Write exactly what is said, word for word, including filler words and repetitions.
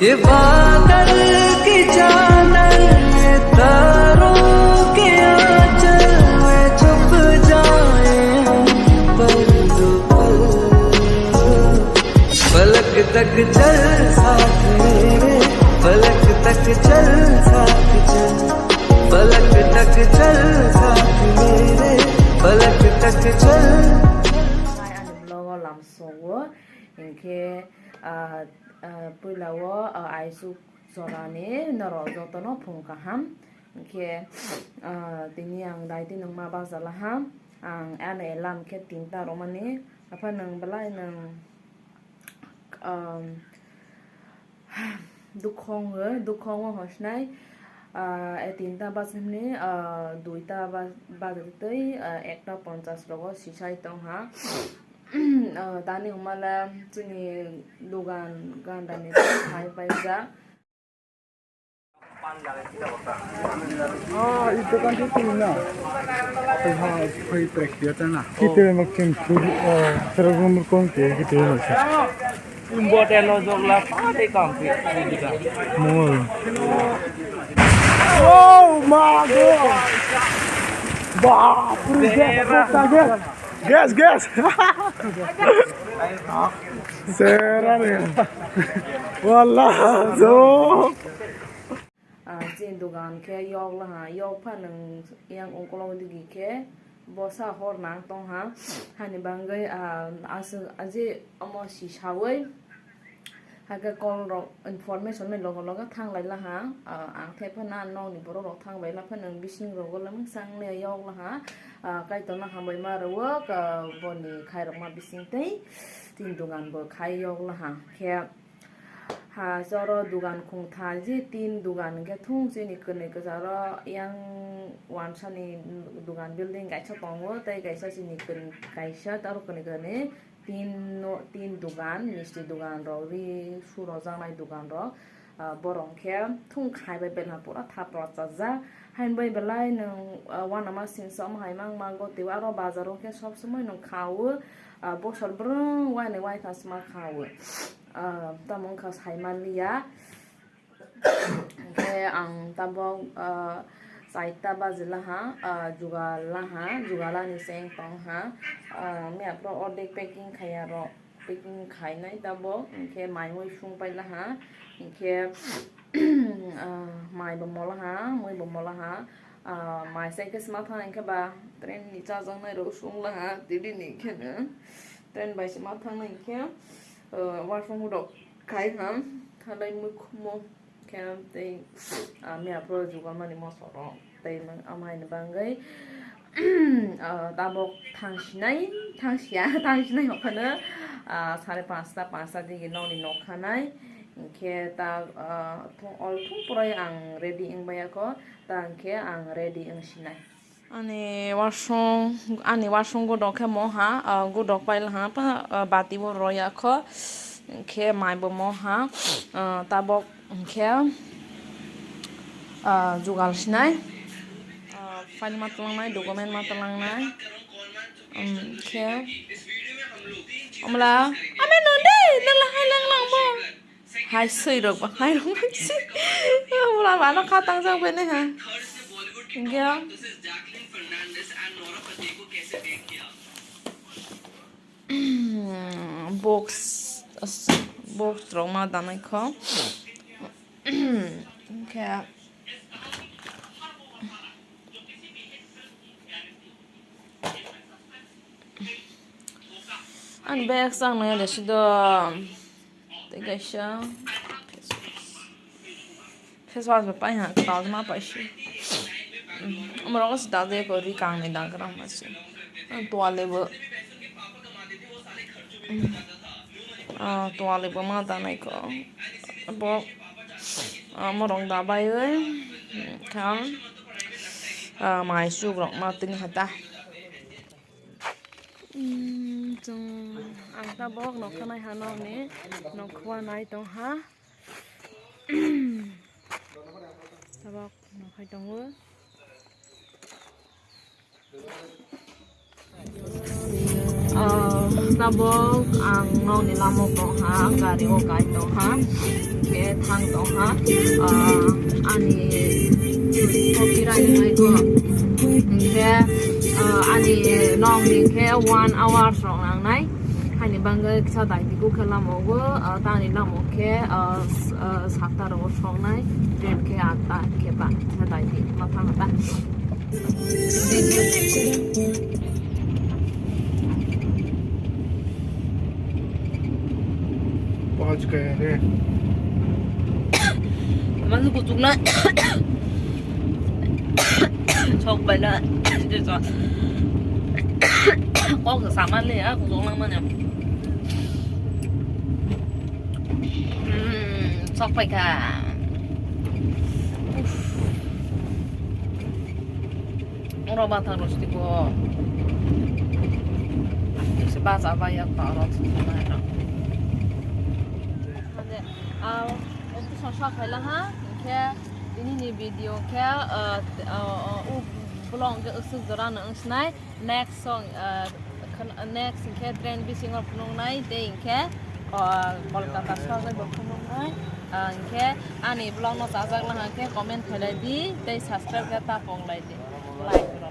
ये बादल की चादर में तारों के आंचल में छुप जाए हम पल दो पल। फलक तक चल साथ मेरे, फलक तक चल साथ चल, फलक तक चल साथ मेरे, फलक तक चल। Ani vlog o lamsongo, hinkhe, ah, ah, puila o, ah, aisuk jorani norok jotono phung kaham. Hinkhe, ah, tini ang daiti nungma bajalaha. Ang ani alarm khe tinta romani. Apha nwng belai nwng, um, dukhongo, dukhongo hosnai. Ah, e tinta bajani, ah, duita ba-, bajatwi, ah, ekta ponchas rogo sisai tongha. Ah, tani humala chini dugan gandani hai paijak. Ah, itu kan itu na. Hai, hai, prekya na. Kita makin kudu, eh, terus nomor kongke kita makin. Imbo telo jogla pade kampi. Mol. Oh my God. Bapre, gas, gas, gas. Gas, gas. Serani. Wallah, jo. Ah, chini dugan khe yok laha, yok pha nwng yang ungkolog digi khe bosa hor nang tong ha, hani bagwi, ah, aswk aje omo si sawi, hakhe call rok information ni logo logo thang lai laha, ah, ang thai phano nokni borok rok thang bai la phano nwng bising rogo lamang sang le yok laha, ah, kaitor no hambai ma rwo, ah, boni khai rok ma bising tei chini dugan bo khai yok laha khe. Ha, choro dugan khungtha, je tin dugan hwnkhe thung chini kwnwi kwcharo yang wansani dugan building kaisa tongo, tei kaisa chini kwn-, kaisa tei aro kwnwi kwnwi tin no, tin dugan, misti dugan rok, ri su rojaknai dugan rok, ah, borok hwnkhe thung khai bai belha pura thapla chajak, hain bai belai nwng, ah, uanama singsa omo hai mang mago, tei aro bazaro hwnkhe sob somoi nwng kha o, ah, bosor brwng wainwi waitha sma kha o. Ah, tamo wngkha sai manliya. Hwnkhe ang tabok, ah, chaita baji laha, ah, jugal laha, jugal ani cheng tong ha. Ah, miyaphro ordek packing khaiya rok, packing khainai tabok. Hwnkhe mai mui sung pai laha. Hwnkhe, ah, mai bo mo laha, mui bo mo laha. Ah, mai se khe sma thang hwnkhe ba train ni chajaknai rok sung laha, tini ni kheno train bai se ma thangnai hwnkhe. Ah, washroom rok khai ham, thalai mui khumo khe tei, ah, miyaphro jugal mani mosok rok tei amai ni bagwi, ah, tabok thang sinai, thang siya, thang sinai hokha no, ah, sare panchta, panchta digi nokni nok khanai, hwnkhe ta, ah, thung, all thung poroi ang ready wng baiya kho, ta hwnkhe ang ready wng sinai. Ani wasung, ani wasung godok khe moha, ah, godok paila ha, pa, ah, bati bo roya kho, khe mai bo moha, ah, tabok khe, ah, jugal sinai, ah, file ma twlangnai, document ma twlangnai, um, khe, omla, ame nonde, nala hai lang lang bo. Hai swi rok ba hai rok bai si. Wala mano kha tang jak bai nai ha. Hingke box, box rok ma danai kho. Hingke ani bag chang nai le si do. Tei kaisa face wash bo pai ha, kwtal ma pai si. Umorok se dade ko ri kang ni dagra ma si. Tuale bo. Ah, tuale bo ma danai ko. Bo, ah, morong da bai oi. Kham. Ah, mai suk rok ma tini hata. Umm, chwng, ang tabok nokha nai ha nokni, nokha nai tong ha. Tabok nokhai tongo. Ah, Tabok ang nokni lama tongha, gari o kai tongha, hingke thang tongha, ah, ani copyright nai ko, hingke, ah, ani nokni khe one hour rok nangnai, haini bagwi kisa daidi khe lama o, ah, tangni lama o khe, ah, s-, ah, satta rok soknai, train khe atta khe ba kisa daidi ma thang ta. पहुंच गए रे। Manu kuchukna sok baila. Kok saman le ya kuchukna mane. Hmm, sok paikha. Oro bathang rok sidi bo. Se bacha bai ya pa oro sidi bai no. Ande, ah, otu song sa khaila ha, hingke tini ni video khe, ah, ah, ah, u vlog hingke usuk jora no wng sinai. Next song, ah, khon-, next hingke train bisingo phunuknai, tei hingke, ah, Kolkata sogwi bo phunuknai, ah, hingke ani vlog no chajak lang hingke comment khailai di, tei subscribe khe ta pok lai di, like.